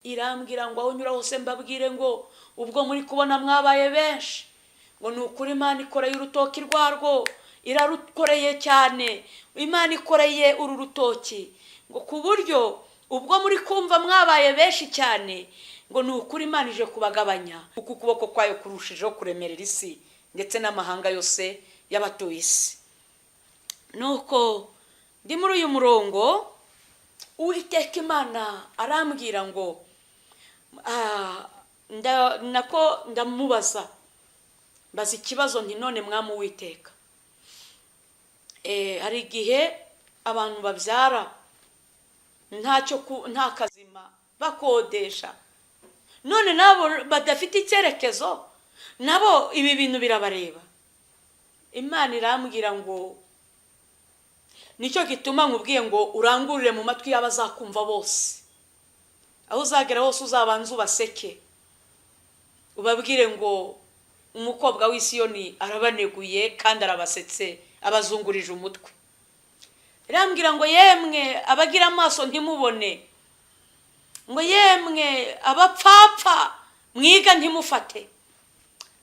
Irambwira ngo aho unyura hose mbabwire ngo ubwo muri kubona mwabaye benshi, ngo ni ukuri Imana ikoreye urutoki rwarwo, irarukoreye cyane. Imana ikoreye uru rutoki ngo ku buryo ubwo muri kumva mwabaye benshi cyane, ngo ni ukuri Imana ije kubagabanya, kuko ukuboko kwayo kurushijeho kuremerera isi ndetse n'amahanga yose y'abatuye isi. Nuko ndi muri uyu murongo, Uwiteka Imana arambwira ngo nako ndamubaza, mbaza ikibazo nti: "None Mwami Uwiteka, hari igihe abantu babyara ntacyo, nta kazima, bakodesha, none nabo badafite icyerekezo, nabo ibi bintu birabareba?" Imana irambwira ngo nicyo gituma nkubwiye ngo urangurure mu matwi y'abazakumva bose, aho uzagera hose uzabanza ubaseke, ubabwire ngo umukobwa w'i Siyoni arabaneguye kandi arabasetse, abazungurije umutwe. Irambwira ngo yemwe abagira amaso ntimubone, ngo yemwe abapfapfa mwiga ntimufate,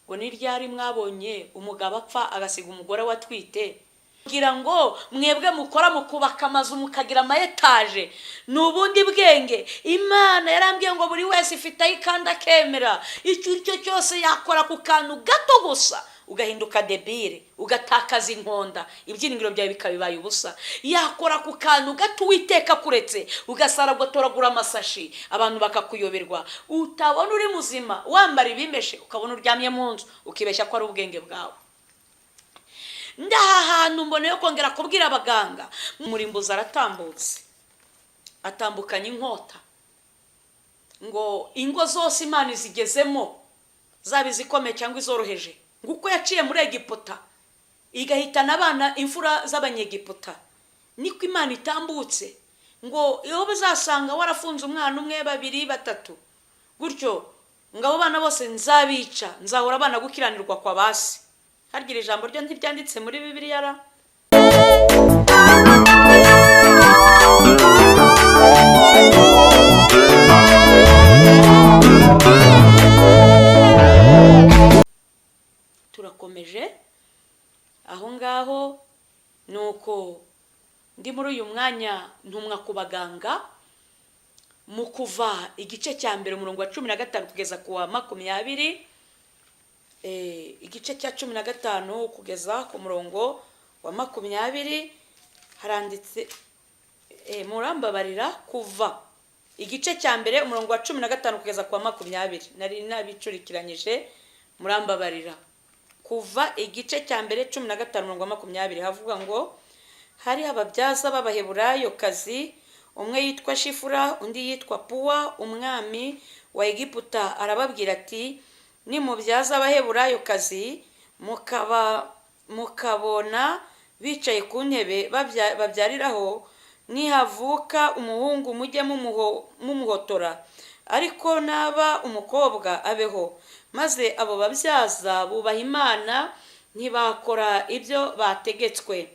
ngo ni ryari mwabonye umugabo apfa agasiga umugore we atwite? Kugira ngo mwebwe mukora mukubaka amazu, mukagira ama étage, ni ubundi bwenge. Imana yarambwiye ngo buri wese ifite aho ikanda akemera icyo ari cyo cyose, yakora ku kantu gato gusa ugahinduka débile, ugatakaza inkonda, ibyiringiro byawe bikaba bibaye ubusa. Yakora ku kantu gato Uwiteka kuretse ugasara, ugatoragura amasashi, abantu bakakuyoberwa, utabona uri muzima, wambara ibimeshe, ukabona uryamye mu nzu, ukibeshya ko ari ubwenge bwawe. Ndaha hantu mboneye kongera kubwira abaganga. Umurimbuzi aratambutse, atambukanye inkota, ngo ingo zose Imana izigezemo, zaba izikomeye cyangwa izoroheje, ngo uko yaciye muri Egiputa igahitana abana imfura z'Abanyegiputa, niko Imana itambutse, ngo iyo uzasanga warafunze umwana umwe, babiri, batatu gutyo, ngo abo bana bose nzabica, nzahora abana gukiranirwa kwa basi. Harya iri jambo ryo ntiryanditse muri Bibiliya ra? Turakomeje aho ngaho. Nuko ndi muri uyu mwanya ntumwa ku baganga mu Kuva igice cya mbere, umurongo wa 15 kugeza ku wa 20, igice cya 15 kugeza ku murongo wa 20 haranditse, murambabarira, Kuva igice cya mbere, umurongo wa 15 kugeza ku wa 20, nari nabicurikiranyije, murambabarira. Kuva igice cya mbere, 15, umurongo wa 20, havuga ngo hari ababyaza b'Abaheburayokazi, umwe yitwa Shifura, undi yitwa Puwa. Umwami wa Egiputa arababwira ati: "Nimubyaza Abaheburayokazi mukaba mukabona bicaye ku ntebe babyariraho, nihavuka umuhungu mujye mumuhotora, ariko naba umukobwa abeho." Maze abo babyaza bubaha Imana, ntibakora ibyo bategetswe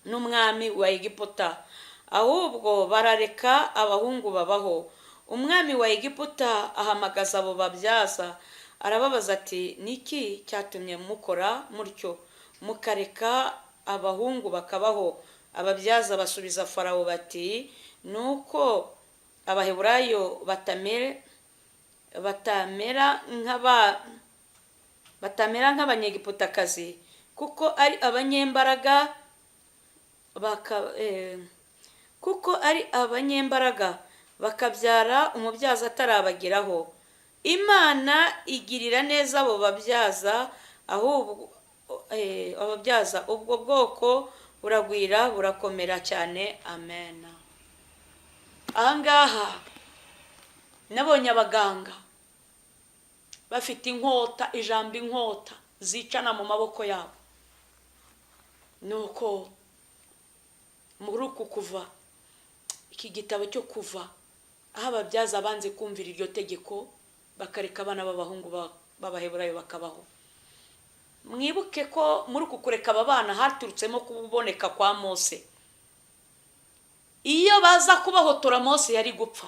n'umwami wa Egiputa, ahubwo barareka abahungu babaho. Umwami wa Egiputa ahamagaza abo babyaza, arababaza ati: "Niki cyatumye mukora mutyo, mukareka abahungu bakabaho?" Ababyaza basubiza Farawo bati: "Nuko Abaheburayo batamera nk'Abanyegiputakazi, kuko ari abanyembaraga bakabyara umubyaza atarabageraho." Imana igirira neza abo babyaza, ahubwo ababyaza, ubwo bwoko buragwira, burakomera cyane. Amen. Ahangaha nabonye abaganga bafite inkota, ijambo inkota zicana mu maboko yabo. Nuko muri uku Kuva, iki gitabo cyo Kuva, aho ababyaza banze kumvira iryo tegeko, bakareka abana b'abahungu b'Abaheburayo bakabaho. Mwibuke ko muri uku kureka aba bana haturutsemo kuboneka kwa Mose. Iyo baza kubahotora, Mose yari gupfa.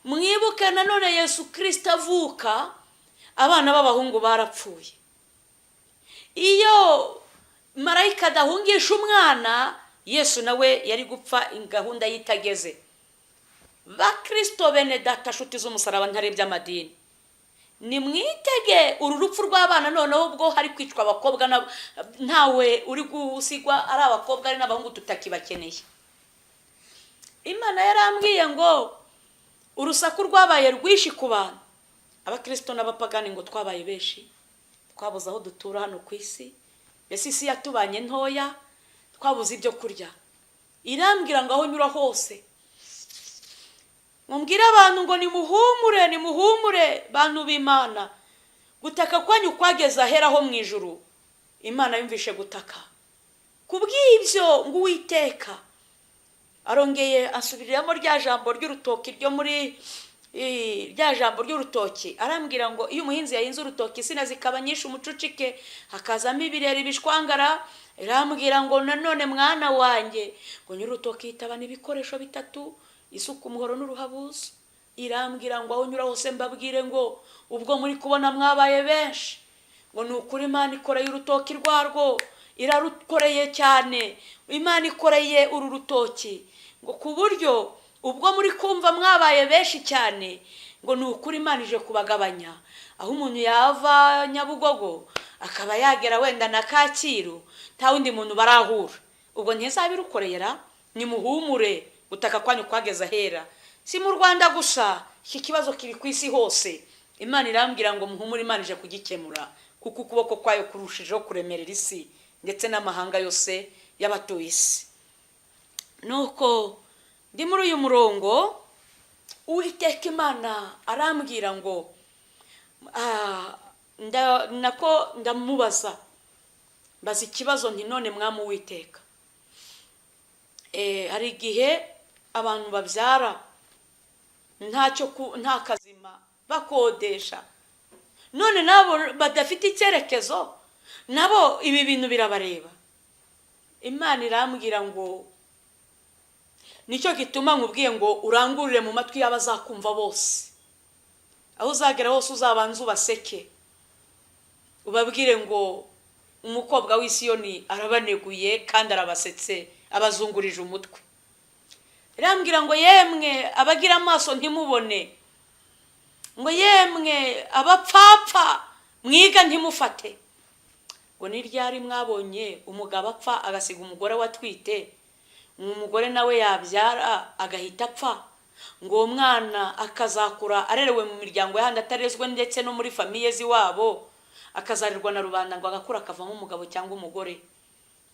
Mwibuke nanone Yesu Kirisita avuka, abana b'abahungu barapfuye. Iyo marayika adahungisha umwana, Yesu nawe yari gupfa gahunda yitageze. Bakirisito bene data, nshuti z'umusaraba, ntarebye amadini, nimwitege uru rupfu rw'abana. Noneho ubwo hari kwicwa abakobwa, ntawe uri gusigwa, ari abakobwa ari n'abahungu tutakibakeneye. Imana yarambwiye ngo urusaku rwabaye rwinshi ku bantu, abakirisito n'abapagani, ngo twabaye benshi, twabuze aho dutura hano ku isi. Mbese isi yatubanye ntoya, twabuze ibyo kurya. Irambwira ngo aho nyura hose mumbwire abantu ngo nimuhumure, nimuhumure bantu b'Imana, gutaka kwanyu kwageze ahera ho mu ijuru. Imana yumvishe gutaka. Ku bw'ibyo ngo Uwiteka arongeye asubiriramo rya jambo ry'urutoki ryo muri rya jambo ry'urutoki. Arambwira ngo iyo umuhinzi yahinze urutoki, insina zikaba nyinshi, umucucike, hakazamo ibirere, ibishwangara. Irambwira ngo nanone mwana wanjye, ngo nyir'urutoki yitabana ibikoresho bitatu: isuka, umuhoro n'uruhabuzo. Irambwira ngo aho unyura hose mbabwire ngo ubwo muri kubona mwabaye benshi, ngo ni ukuri Imana ikoreye urutoki rwarwo, irarukoreye cyane. Imana ikoreye uru rutoki, ngo ku buryo ubwo muri kumva mwabaye benshi cyane, ngo ni ukuri Imana ije kubagabanya, aho umuntu yava Nyabugogo akaba yagera wenda na Kacyiru nta wundi muntu barahura. Ubwo ntizabirukorera. Nimuhumure, gutaka kwanyu kwageze ahera. Si mu Rwanda gusa, iki kibazo kiri ku isi hose. Imana irambwira ngo muhumure, Imana ije kugikemura, kuko ukuboko kwayo kurushijeho kuremerera isi ndetse n'amahanga yose y'abatuye isi. Nuko ndi muri uyu murongo, Uwiteka Imana arambwira ngo nako ndamubaza, mbaza ikibazo nti: "None mwami Uwiteka, hari igihe abantu babyara ntacyo, nta kazima, bakodesha, none nabo badafite icyerekezo nabo ibi bintu birabareba?" Imana irambwira ngo nicyo gituma nkubwiye ngo urangurure mu matwi y'abazakumva bose, aho uzagera hose uzabanza ubaseke, ubabwire ngo umukobwa w'Isiyoni arabaneguye kandi arabasetse, abazungurije umutwe. Irambwira ngo yemwe abagira amaso ntimubone, ngo yemwe abapfapfa mwiga ntimufate, ngo ni ryari mwabonye umugabo apfa agasiga umugore watwite, umugore nawe yabyara agahita apfa, ngo uwo mwana akazakura arerewe mu miryango y'ahandi, atarezwe ndetse no muri famille z'iwabo, akazarerwa na rubanda, ngo agakura akavamo umugabo cyangwa umugore,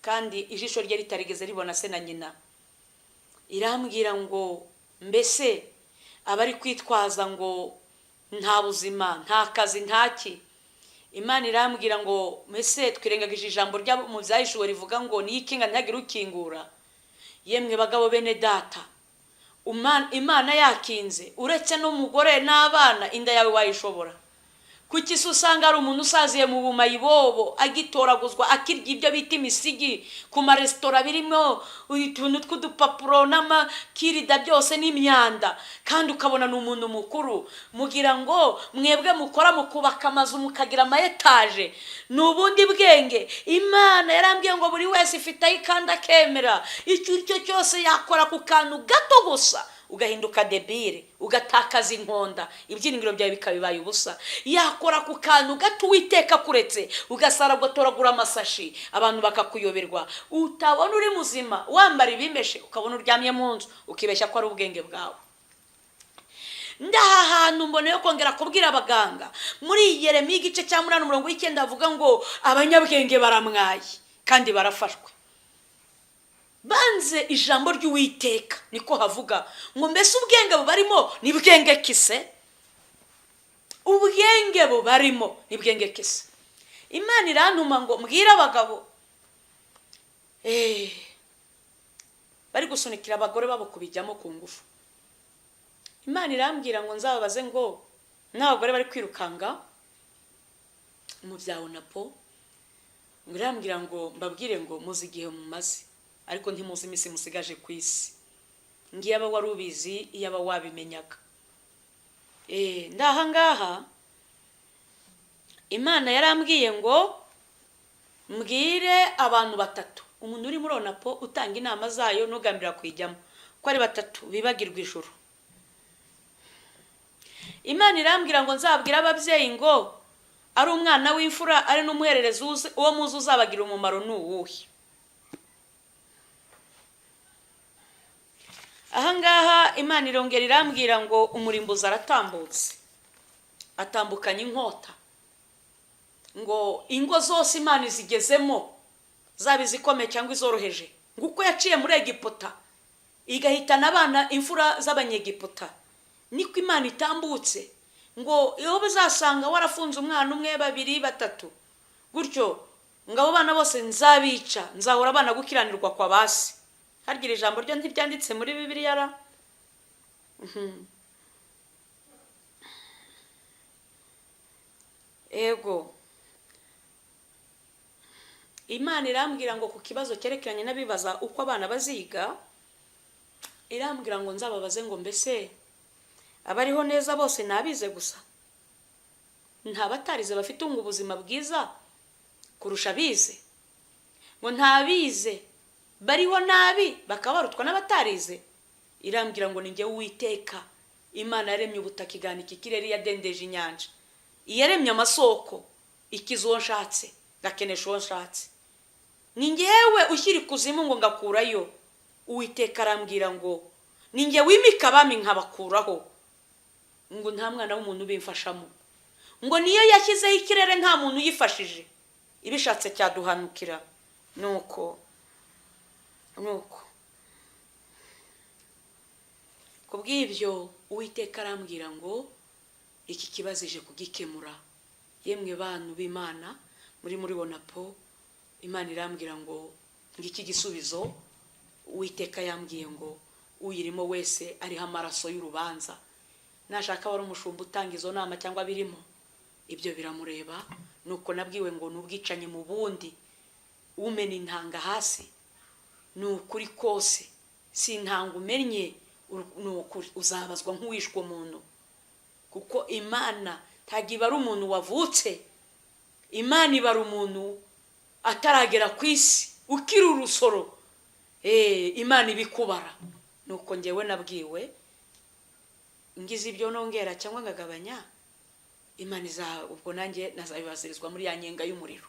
kandi ijisho rye ritarigeze ribona se na nyina? Irambwira ngo mbese abari kwitwaza ngo nta buzima, nta kazi, ntaki? Imana irambwira ngo mbese twirengagije ijambo rya mu Byahishuwe rivuga ngo niyo ikinga ntihagire ukingura? Yemwe bagabo bene data, Imana yakinze, uretse n'umugore n'abana, inda yawe wayishobora? Kuki se usanga hari umuntu usaziye mu bumayibobo, agitoraguzwa, akirya ibyo bita imisigi ku maresitora, birimo utuntu tw'udupapuro n'amakirida byose n'imyanda, kandi ukabona ni umuntu mukuru? Mugira ngo mwebwe mukora mukubaka amazu, mukagira ama étage, ni ubundi bwenge? Imana yarambwiye ngo buri wese ifite aho ikanda akemera. Icyo uri cyo cyose yakora ku kantu gato gusa, ugahinduka débile, ugatakaza inkonda, ibyiringiro byawe bikaba bibaye ubusa. Yakora ku kantu gato, Uwiteka kuretse ugasara, ugatoragura amasashi, abantu bakakuyoberwa, utabona uri muzima, wambara ibimeshe, ukabona uryamye mu nzu, ukibeshya ko ari ubwenge bwawe. Ndaha hantu mbona yo kongera kubwira abaganga muri Yeremiya igice cya 8 umurongo w'9 avuga ngo abanyabwenge baramwaye kandi barafashwe, banze ijambo ry'Uwiteka. Niko havuga ngo mbese ubwenge bubarimo ni bwenge kise? Ubwenge bubarimo ni bwenge kise? Imana irantuma ngo mbwire abagabo bari gusunikira abagore babo kubijyamo ku ngufu. Imana irambwira ngo nzababaze ngo n'abagore bari kwirukanga mu bya onapo, ngo irambwira ngo mbabwire ngo muzi igihe mumaze, ariko ntimuzi iminsi musigaje ku isi. Ngiyaba wari ubizi, iyaba wabimenyaga. Ndahangaha Imana yarambwiye ngo mbwire abantu batatu, umuntu uri muri ONAPO utanga inama zayo ntugambira kuyijyamo, ko ari batatu bibagirwa ijuru. Imana irambwira ngo nzabwire ababyeyi ngo ari umwana w'imfura ari n'umuhererezi uwo muzi uzabagira umumaro ni uwuhe. Ahangaha Imana irongera irambwira ngo umurimbuzi aratambutse, atambukanye inkota, ngo ingo zose Imana izigezemo, zaba izikomeye cyangwa izoroheje, ngo uko yaciye muri Egiputa igahitana abana imfura z'Abanyegiputa, niko Imana itambutse, ngo iyo bazasanga warafunze umwana umwe, babiri, batatu gutyo, ngo abo bana bose nzabica, nzahora abana gukiranirwa kwa basi. Harya iri jambo ryo ntiryanditse muri Bibiliya ra? Ego, Imana irambwira ngo ku kibazo cyerekeranye n'abibaza uko abana baziga, irambwira ngo nzababaze ngo mbese abariho neza bose ni abize gusa? Nta batarize bafite ngo ubuzima bwiza kurusha abize? Ngo nta bize bariho nabi bakaba barutwa n'abatarize? Irambwira ngo ni njyewe Uwiteka Imana yaremye ubutaka iganika ikirere, yadendeje inyanja, iyaremye amasoko, ikiza uwo nshatse, ngakenesha uwo nshatse, ni njyewe ushyira ikuzimu ngo ngakurayo. Uwiteka arambwira ngo ni njye wimika abami nkabakuraho, ngo nta mwana w'umuntu ubimfashamo, ngo niyo yashyizeho ikirere nta muntu uyifashije, ibishatse cyaduhanukira. Nuko nuko kubw'ibyo Uwiteka arambwira ngo iki kibazo ije kugikemura. Yemwe bantu b'Imana muri ONAPO, Imana irambwira ngo ngiki gisubizo. Uwiteka yambwiye ngo uyirimo wese ariho amaraso y'urubanza, nashaka wari umushumba utanga izo nama cyangwa birimo, ibyo biramureba. Nuko nabwiwe ngo n'ubwicanyi mu bundi, umena intanga hasi ni ukuri kose, si intanga umennye ni ukuri uzabazwa nk'uwishwe umuntu, kuko Imana ntabwo ibara umuntu wavutse, Imana ibara umuntu ataragera ku isi ukiri urusoro, Imana ibikubara. Nuko ngewe nabwiwe ngize ibyo nongera cyangwa ngagabanya, Imana iza ubwo nanjye nazabibazirizwa muri ya nyenga y'umuriro.